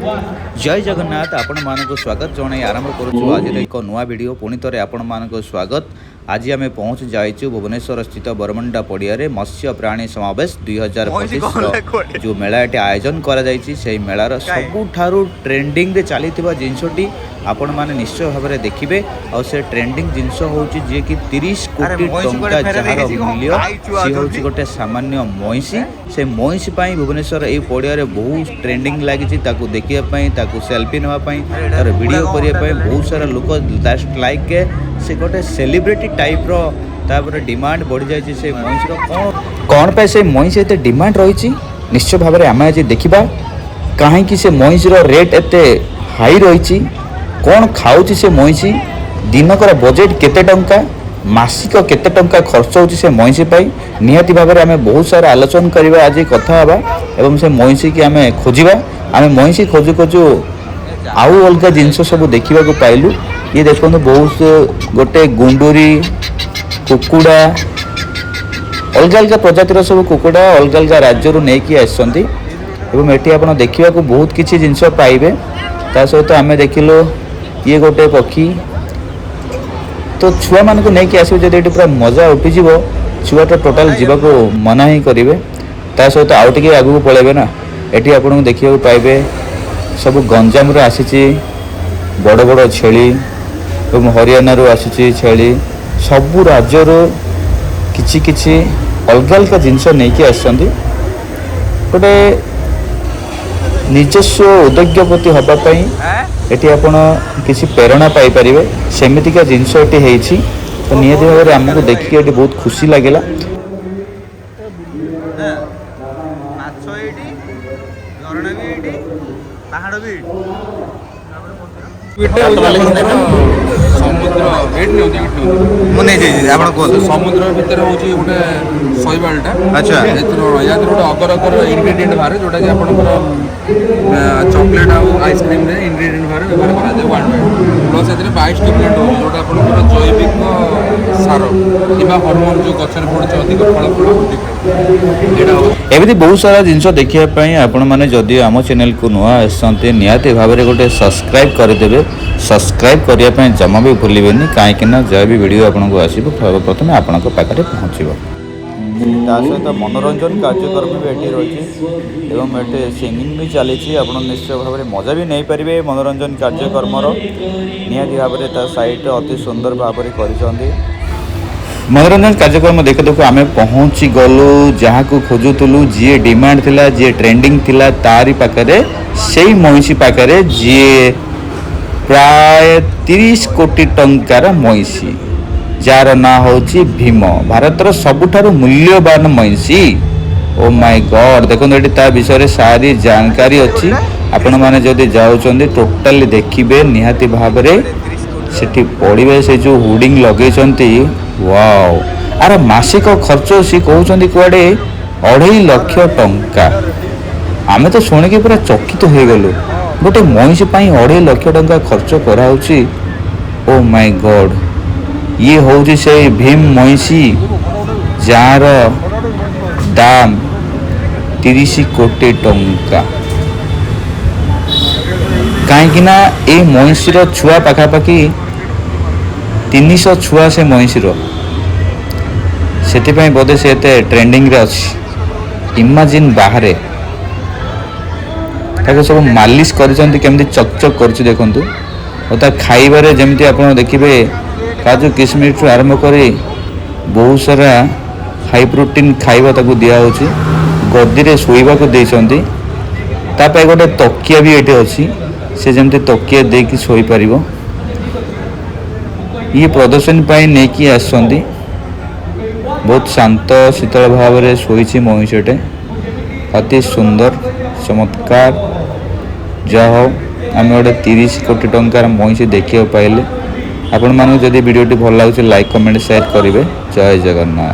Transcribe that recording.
ଜୟ ଜଗନ୍ନାଥ। ଆପଣମାନଙ୍କୁ ସ୍ୱାଗତ ଜଣାଇ ଆରମ୍ଭ କରୁଛୁ ଆଜିର ଏକ ନୂଆ ଭିଡ଼ିଓ। ପୁଣି ଥରେ ଆପଣମାନଙ୍କୁ ସ୍ୱାଗତ। ଆଜି ଆମେ ପହଞ୍ଚି ଯାଇଛୁ ଭୁବନେଶ୍ୱର ସ୍ଥିତ ବରମୁଣ୍ଡା ପଡ଼ିଆରେ ମତ୍ସ୍ୟ ପ୍ରାଣୀ ସମାବେଶ 2025ର ଯେଉଁ ମେଳା ଏଠି ଆୟୋଜନ କରାଯାଇଛି, ସେହି ମେଳାର ସବୁଠାରୁ ଟ୍ରେଣ୍ଡିଂରେ ଚାଲିଥିବା ଜିନିଷଟି ଆପଣମାନେ ନିଶ୍ଚୟ ଭାବରେ ଦେଖିବେ। ଆଉ ସେ ଟ୍ରେଣ୍ଡିଂ ଜିନିଷ ହେଉଛି ଯିଏକି 30 କୋଟି ଟଙ୍କା ଯାହାର ମୂଲ୍ୟ, ସିଏ ହେଉଛି ଗୋଟେ ସାମାନ୍ୟ ମଇଁଷି। ସେ ମଇଁଷି ପାଇଁ ଭୁବନେଶ୍ୱର ଏଇ ପଡ଼ିଆରେ ବହୁତ ଟ୍ରେଣ୍ଡିଂ ଲାଗିଛି। ତାକୁ ଦେଖିବା ପାଇଁ, ତାକୁ ସେଲ୍ଫି ନେବା ପାଇଁ, ତାର ଭିଡ଼ିଓ କରିବା ପାଇଁ ବହୁତ ସାରା ଲୋକ, ଜଷ୍ଟ ଲାଇକ୍ ସେ ଗୋଟେ ସେଲିବ୍ରିଟି ଟାଇପ୍ର। ତାପରେ ଡିମାଣ୍ଡ ବଢ଼ିଯାଇଛି ସେ ମଇଁଷିର। କ'ଣ କ'ଣ ପାଇଁ ସେ ମଇଁଷି ଏତେ ଡିମାଣ୍ଡ ରହିଛି, ନିଶ୍ଚୟ ଭାବରେ ଆମେ ଆଜି ଦେଖିବା। କାହିଁକି ସେ ମଇଁଷିର ରେଟ୍ ଏତେ ହାଇ ରହିଛି, କ'ଣ ଖାଉଛି ସେ ମଇଁଷି, ଦିନକର ବଜେଟ୍ କେତେ ଟଙ୍କା, ମାସିକ କେତେ ଟଙ୍କା ଖର୍ଚ୍ଚ ହେଉଛି ସେ ମଇଁଷି ପାଇଁ, ନିହାତି ଭାବରେ ଆମେ ବହୁତ ସାରା ଆଲୋଚନା କରିବା, ଆଜି କଥା ହେବା ଏବଂ ସେ ମଇଁଷିକି ଆମେ ଖୋଜିବା। ଆମେ ମଇଁଷି ଖୋଜୁ ଖୋଜୁ ଆଉ ଅଲଗା ଜିନିଷ ସବୁ ଦେଖିବାକୁ ପାଇଲୁ। ଇଏ ଦେଖନ୍ତୁ, ବହୁତ ଗୋଟେ ଗୁଣ୍ଡୁରି କୁକୁଡ଼ା, ଅଲଗା ଅଲଗା ପ୍ରଜାତିର ସବୁ କୁକୁଡ଼ା ଅଲଗା ଅଲଗା ରାଜ୍ୟରୁ ନେଇକି ଆସିଛନ୍ତି ଏବଂ ଏଠି ଆପଣ ଦେଖିବାକୁ ବହୁତ କିଛି ଜିନିଷ ପାଇବେ। ତା ସହିତ ଆମେ ଦେଖିଲୁ ଇଏ ଗୋଟେ ପକ୍ଷୀ। ତ ଛୁଆମାନଙ୍କୁ ନେଇକି ଆସିବେ ଯଦି, ଏଠି ପୁରା ମଜା ଉଠିଯିବ। ଛୁଆ ତ ଟୋଟାଲ ଯିବାକୁ ମନା ହିଁ କରିବେ। ତା ସହିତ ଆଉ ଟିକେ ଆଗକୁ ପଳେଇବେ ନା, ଏଠି ଆପଣଙ୍କୁ ଦେଖିବାକୁ ପାଇବେ ସବୁ ଗଞ୍ଜାମରୁ ଆସିଛି ବଡ଼ ବଡ଼ ଛେଳି ଏବଂ ହରିୟାଣାରୁ ଆସିଛି ଛେଳି। ସବୁ ରାଜ୍ୟରୁ କିଛି କିଛି ଅଲଗା ଅଲଗା ଜିନିଷ ନେଇକି ଆସିଛନ୍ତି। ଗୋଟେ ନିଜସ୍ୱ ଉଦ୍ୟୋଗପତି ହେବା ପାଇଁ ଏଠି ଆପଣ କିଛି ପ୍ରେରଣା ପାଇପାରିବେ, ସେମିତିକା ଜିନିଷ ଏଠି ହେଇଛି। ତ ନିହାତି ଭାବରେ ଆମକୁ ଦେଖିକି ଏଠି ବହୁତ ଖୁସି ଲାଗିଲା। ମାଛ ଏଇଠି, ଝରଣା ବି ଏଇଠି, ପାହାଡ଼ ବି ଏଇଠି। ସମୁଦ୍ର ଏଇଠି ନିଅନ୍ତୁ, ଏଇଠି ନିଅନ୍ତୁ। ମୁଁ ନେଇଯାଇଛି, ଆପଣ କୁହନ୍ତୁ। ସମୁଦ୍ର ଭିତରେ ହେଉଛି ଗୋଟେ ଶୈବାଳଟା। ଏଥିରୁ, ୟା ଦେହରୁ ଗୋଟେ ଅଗର ଅଗର ଇନଗ୍ରେଡିଏଣ୍ଟ ବାହାରେ, ଯୋଉଟାକି ଆପଣଙ୍କର ଚକୋଲେଟ୍ ଆଉ ଆଇସ୍କ୍ରିମ୍ରେ ଇନଗ୍ରେଡିଏଣ୍ଟ ଭାବରେ ବ୍ୟବହାର କରାଯାଏ ୱାର୍ଲଡ ୱାଇଡ୍। ପ୍ଲସ୍ ଏଥିରେ ବାୟୋଷ୍ଟିମୁଲାଣ୍ଟ ହେଉଛି, ଯୋଉଟା ଆପଣଙ୍କର ଜୈବିକ ସାର କିମ୍ବା ହରମୋନ୍, ଯେଉଁ ଗଛରେ ପଡ଼ୁଛି ଅଧିକ ଫଳ ଫଳ ବୃଦ୍ଧି ପାଇଁ ଏଇଟା ହେଉଛି। ଏମିତି ବହୁତ ସାରା ଜିନିଷ ଦେଖିବା ପାଇଁ ଆପଣମାନେ ଯଦି ଆମ ଚ୍ୟାନେଲକୁ ନୂଆ ଆସିଛନ୍ତି, ନିହାତି ଭାବରେ ଗୋଟେ ସବସ୍କ୍ରାଇବ୍ କରିଦେବେ। ସବସ୍କ୍ରାଇବ୍ କରିବା ପାଇଁ ଜମା ବି ଭୁଲିବେନି, କାହିଁକି ନା ଯାହା ବି ଭିଡ଼ିଓ ଆପଣଙ୍କୁ ଆସିବ, ସର୍ବପ୍ରଥମେ ଆପଣଙ୍କ ପାଖରେ ପହଞ୍ଚିବ। ତା ସହିତ ମନୋରଞ୍ଜନ କାର୍ଯ୍ୟକ୍ରମ ବି ଏଠି ରହିଛି ଏବଂ ଏଠି ସିଙ୍ଗିଂ ବି ଚାଲିଛି। ଆପଣ ନିଶ୍ଚୟ ଭାବରେ ମଜା ବି ନେଇପାରିବେ ମନୋରଞ୍ଜନ କାର୍ଯ୍ୟକ୍ରମର। ନିହାତି ଭାବରେ ତା ସାଇଡ଼୍ ଅତି ସୁନ୍ଦର ଭାବରେ କରିଛନ୍ତି। ମନୋରଞ୍ଜନ କାର୍ଯ୍ୟକ୍ରମ ଦେଖୁ ଦେଖୁ ଆମେ ପହଞ୍ଚି ଗଲୁ ଯାହାକୁ ଖୋଜୁଥିଲୁ, ଯିଏ ଡିମାଣ୍ଡ ଥିଲା, ଯିଏ ଟ୍ରେଣ୍ଡିଂ ଥିଲା, ତାରି ପାଖରେ, ସେଇ ମଇଁଷି ପାଖରେ, ଯିଏ ପ୍ରାୟ 30 କୋଟି ଟଙ୍କାର ମଇଁଷି, ଯାହାର ନାଁ ହେଉଛି ଭୀମ, ଭାରତର ସବୁଠାରୁ ମୂଲ୍ୟବାନ ମଇଁଷି। ଓ ମାଇ ଗଡ୍! ଦେଖନ୍ତୁ, ଏଠି ତା ବିଷୟରେ ସାରି ଜାନକାରୀ ଅଛି। ଆପଣମାନେ ଯଦି ଯାଉଛନ୍ତି, ଟୋଟାଲି ଦେଖିବେ। ନିହାତି ଭାବରେ ସେଠି ପଡ଼ିବେ। ସେ ଯେଉଁ ହୋର୍ଡିଂ ଲଗେଇଛନ୍ତି, ୱାଓ! ଆର ମାସିକ ଖର୍ଚ୍ଚ ସିଏ କହୁଛନ୍ତି କୁଆଡ଼େ 2.5 ଲକ୍ଷ ଟଙ୍କା। ଆମେ ତ ଶୁଣିକି ପୁରା ଚକିତ ହେଇଗଲୁ। ଗୋଟେ ମଇଁଷି ପାଇଁ 2.5 ଲକ୍ଷ ଟଙ୍କା ଖର୍ଚ୍ଚ କରାହେଉଛି। ଓ ମାଇ ଗଡ୍! ଇଏ ହେଉଛି ସେଇ ଭୀମ ମଇଁଷି, ଯାହାର ଦାମ 30 କୋଟି ଟଙ୍କା। କାହିଁକି ନା ଏଇ ମଇଁଷିର ଛୁଆ ପାଖାପାଖି 300 ଛୁଆ ସେ ମଇଁଷିର। ସେଥିପାଇଁ ବୋଧେ ସେ ଏତେ ଟ୍ରେଣ୍ଡିଂରେ ଅଛି। ଇମାଜିନ୍, ବାହାରେ ତାକୁ ସବୁ ମାଲିସ କରିଛନ୍ତି, କେମିତି ଚକ୍ ଚକ୍ କରୁଛି ଦେଖନ୍ତୁ। ଆଉ ତା ଖାଇବାରେ ଯେମିତି ଆପଣ ଦେଖିବେ, କାଜୁ କିସମିସଠୁ ଆରମ୍ଭ କରି ବହୁତ ସାରା ହାଇ ପ୍ରୋଟିନ୍ ଖାଇବା ତାକୁ ଦିଆହେଉଛି। ଗଦିରେ ଶୋଇବାକୁ ଦେଇଛନ୍ତି। ତା ପାଇଁ ଗୋଟେ ତକିଆ ବି ଏଠି ଅଛି, ସେ ଯେମିତି ତକିଆ ଦେଇକି ଶୋଇପାରିବ। ଇଏ ପ୍ରଦର୍ଶନୀ ପାଇଁ ନେଇକି ଆସିଛନ୍ତି। ବହୁତ ଶାନ୍ତ ଶୀତଳ ଭାବରେ ଶୋଇଛି ମଇଁଷିଟେ। ଅତି ସୁନ୍ଦର, ଚମତ୍କାର। ଯାହା ହଉ, ଆମେ ଗୋଟେ 30 କୋଟି ଟଙ୍କାର ମଇଁଷି ଦେଖିବାକୁ ପାଇଲେ। ଆପଣମାନଙ୍କୁ ଯଦି ଭିଡ଼ିଓଟି ଭଲ ଲାଗୁଛି, ଲାଇକ୍, କମେଣ୍ଟ, ସେୟାର କରିବେ। ଜୟ ଜଗନ୍ନାଥ।